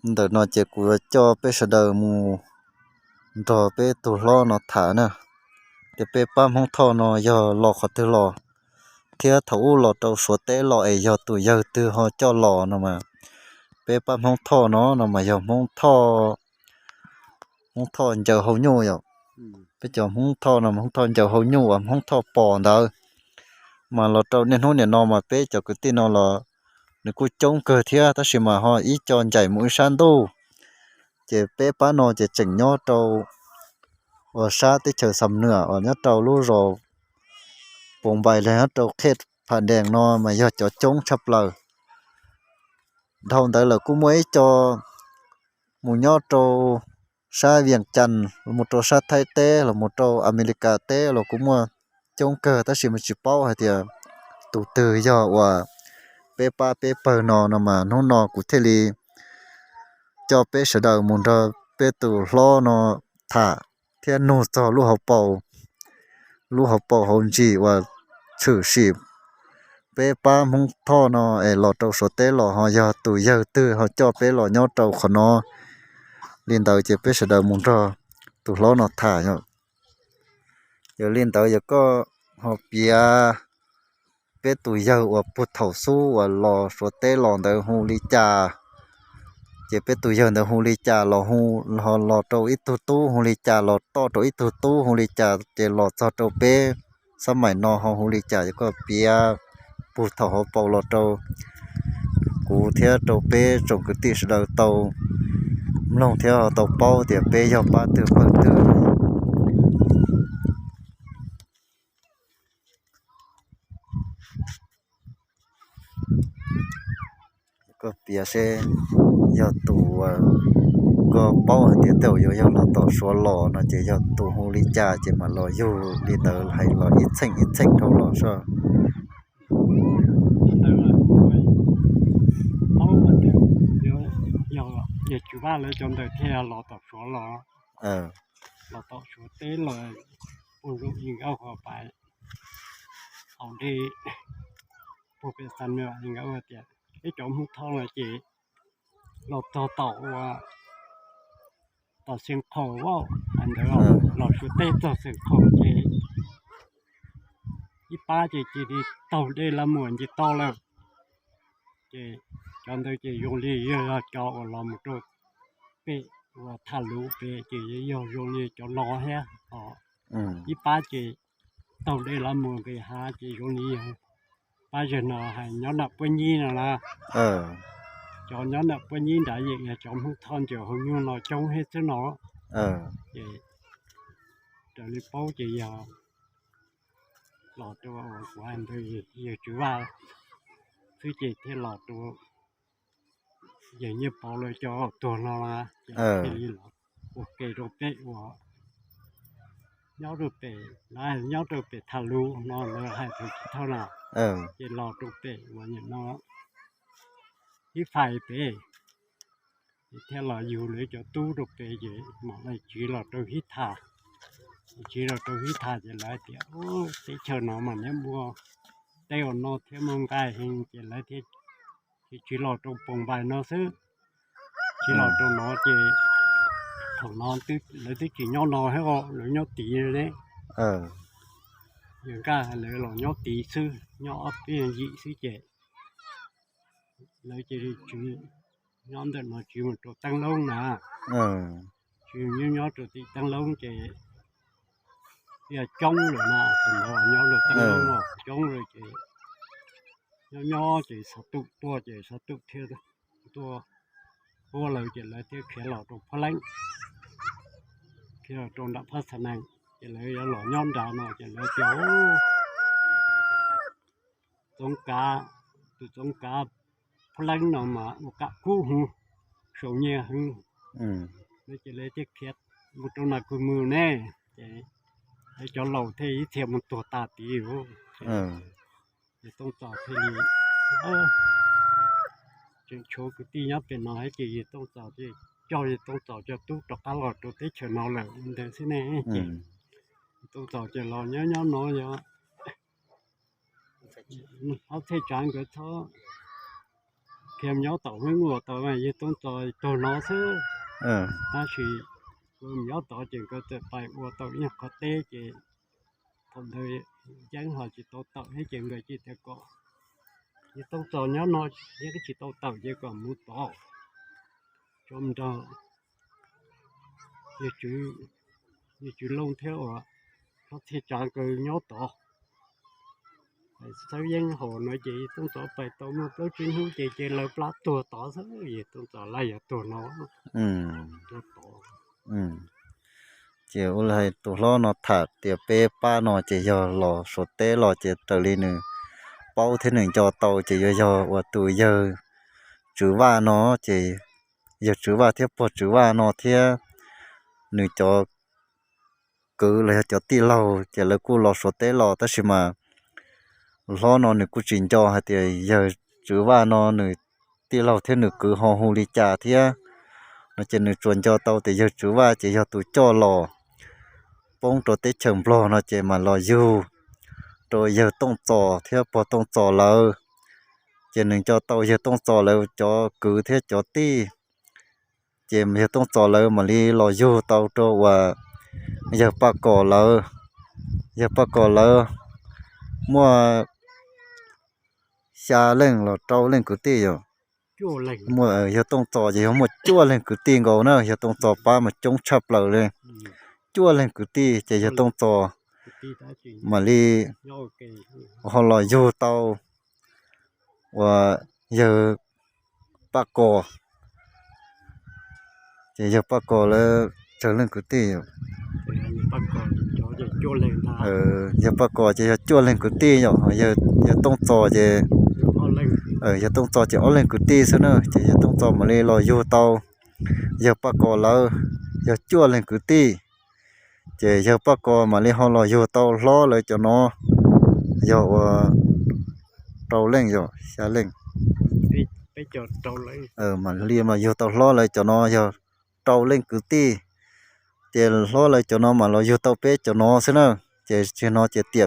ntawm no ces kuv yuav coj peb sawv daws mus nrog peb tus hlob no tham na, tias peb pab Hmoob Thoj no yog los qhov twg los, thiab thaum ub los rau Suav teb los es yog tus yawg twg ho coj los no mas, peb pab Hmoob Thoj no no mas yog Hmoob Thoj, Hmoob Thoj Ncaws Hau Nyuj yom. Peb cov Hmoob Thoj no Hmoob Thoj Ncaws Hau Nyuj uas Hmoob Thoj Pos ntawd, mas los rau niaj hnub niam no mas peb cov kwv tij no los nws kuj coob kawg thiab, tab sis mas ho ib co ncaim mus ib sab ntuj. Ces peb pab no ces tseem nyob rau uas sab teb chaws Xam Nuam uas nyob rau lub zos Poos Npais los nyob rau qhej Pham Dees no mas yog cov coob tshaj plaws. Dhau ntawd lawm kuj muaj ib co mus nyob rau sab Vias Cas los mus rau sab Thaib teb los mus rau Amelikas teb los kuj muaj coob kawg, tab sis mas tsis paub hais tias tus twg yog uas peb pab peb pawg no no mas hnub no kuv thiaj li coj peb sawv daws mus nrog peb tus hlob no tham thiab nug txog lub hauv paus, lub hauv paus hauv ntsis uas tshwm sim peb pab Hmoob Thoj no es los rau Suav teb los ho yog tus yawg twg ho coj peb los nyob rau qhov no. Li ntawd ces peb sawv daws mus nrog tus hlob no tham yom. Yog li ntawd yog koj ho piav peb tus yawg uas puag thaum xub uas los Suav teb los ntawd hu li cas, ces peb tus yawg ntawd hu li cas los hu, los rau ib tug tub hu li cas, los toj rau ib tug tub hu li cas, ces los txog rau peb xab maim no ho hu li cas, yog koj piav puag thaum hauv paus los rau kuv thiab rau peb tsoom kwv tij sawv daws tau mloog thiab tau paub tias peb yog pab twg pawg twg. Koj piav seb, yog tus koj paub hais tias tej zaum yuav yog los tom Suav los no ces yog tus hu li cas ces mam los yug li ntawd hais los ib txheej ib txheej dhau los soj. Yog Tswv Vaj lawv cov ntawd thiaj los tom Suav los, los tom Suav teb los puag zaum i nkawd ho pais haus dej puag pem Xam Nuam i nkawd tias peb cov Hmoob Thoj no ces los txog tom uas tom Xeev Khaum, hais ntawd los Suav teb txog Xeev Khaum ces ib pab ces cia li taug dej Lab Muas nce toj lawm. Ces cov ntawd ces zoo li yog cov uas los mus rau pem uas Thaj Luv pem ces yog zoo li cov los thiab os. Ib pab ces taug dej Lab Muas nqis hav ces zoo li yog pab zag no hais nyob nram Puab Nyib no na. Cov nyob nram Puab Nyib nrad yeej yog cov Hmoob Thoj Ncaws Hau Nyuj no coob thiab xwb no. Ces raws li paub ces yog los rau uas kuv hais ntawd yawg Tswv Vaj xwb ces thiaj los rau yawg Nyiaj Pov lawv cov tuag no ces thiaj li los ua ke rau peb uas nyob rau pem, lawv nyob rau pem Thaj Luv no lawv hais thaum chiv thawj na, ces los rau pem uas nim no Hib Fais pem, ces thiaj los yug lawv cov tub rau pem ces mam li tsiv los rau Hib Thas. Tsiv los rau Hib Thas ces lawv tias teb chaws no mas neb muaj teb ua noj thiab muaj nqaij heev ces lawv thiaj tsiv los rau Poos Npais no xwb. Tsiv los rau no ces thaum no lawv twb tsis nyob no thiab, lawv nyob tid li. Yawg Nkaj lawv los nyob tid xwb, nyob ob peb yim xwb ces lawv cia li tsiv nyob ntawm no tsiv mus rau Teeb Loob na. Tsiv nyob nyob rau tim Teeb Loob ces yog coob lawm na, thaum ntawd nyob rau Teeb Loob no coob lawm ces nyob nyob ces Xov Tum tuaj ces Xov Tum thiaj tuaj ua lawv ces lawv thiaj khiav los rau Phab Leeb, khiav los rau nram Phab Xas Nees ces lawv yuav los nyob nrad no ces lawv tias Txoov Kav, tus Txoov Kav Phab Leeb no mas ua kam kub hwv, sau nyiaj hwv, ces lawv thiaj khiav mus rau Nas Kws Mws ne, ces lawv cov laus thiaj ib txhia mus tuag tas tid. Ces Tooj Txos thiaj li tseem tshuav kwv tij nyob pem no thiab ces Tooj Txos thiaj coj Tooj Txos cov tub rov qab los rau teb chaws no lawm ntawd xwb ne. Ces Tooj Txos ces los nyob nyob no yog Hlob Txhej Tsav nkawd txhob thiaj nyob tom Hmoob ua tau, yawg Tooj Txos tuag no xwb. Tab sis nkawd nyob tod ces nkawd txawm pais ua tau ib qho teb ces thaum ntawd yeeb ho tsis tau tawm thiab ces nkawd cia li tias kom yawg Tooj Txos nyob no, yeeb tsis tau tawm ces kom mus tod, tso nrog yawg Tswv Looj thiab uas hlob Txhiaj Tsav nkawd nyob tod. Xawb yeeb haus no ces yawg Tooj Txos pais tau muaj plaub tsib hnub ces cia li plab tuag tod xwb, yawg Tooj Txos laj yog tuag no, tuag tod. Ces ua li hais tus hlob no tham tias peb pab no ces yog los Suav teb los ces raws li nws paub thiab nws nco tau ces yuav yog uas tus yawg Tswv Vaj no ces yawg Tswv Vaj thiab pog Tswv Vaj no thiab nws cov kwv los yog cov tij laug ces lawv kuj los Suav teb los tab sis mas hlob no nws kuj tsis nco hais tias yawg Tswv Vaj no nws tij laug thiab nws kwv ho hu li cas thiab no ces nws tsuas nco tau tias yawg Tswv Vaj ces yog tus coj los poob rau teb chaws Nplog no ces mam los yug rau yawg Tooj Txos thiab pog Tooj Txos lawv. Ces nws nco tau yawg Tooj Txos lawv cov kwv thiab cov tij, ces yawg Tooj Txos lawv mam li los yug tau rau uas yawg Paj Kos lawv. Yawg Paj Kos lawv muaj xya leej los rau leej kwv tij yom. Yawg Tooj Txos ces yog muaj cuaj leeg kwv tij nkaus na, yawg Tooj Txos pab mas coob tshaj plaws li. Cuaj leeg kwv tij ces yawg Tooj Txos mam li ho los yug tau uas yawg Paj Kos. Ces yawg Paj Kos lawv tsawg leej kwv tij? Yawg Paj Kos ces yog cuaj leeg kwv tij yom, yawg Tooj Txos ces, yawg Tooj Txos ces ob leeg kwv tij xwb na, ces yawg Tooj Txos mam li los yug tau yawg Paj Kos lawv yog cuaj leeg kwv tij. Ces yawg Paj Kos mam li ho los yug tau hlob lawv cov no yog uas rau leej yom, xya leej. Mam li los yug tau hlob lawv cov no yog rau leej kwv tij. Ces hlob lawv cov no mam los yug tau peb cov no xwb na. Ces tsis no ces tiam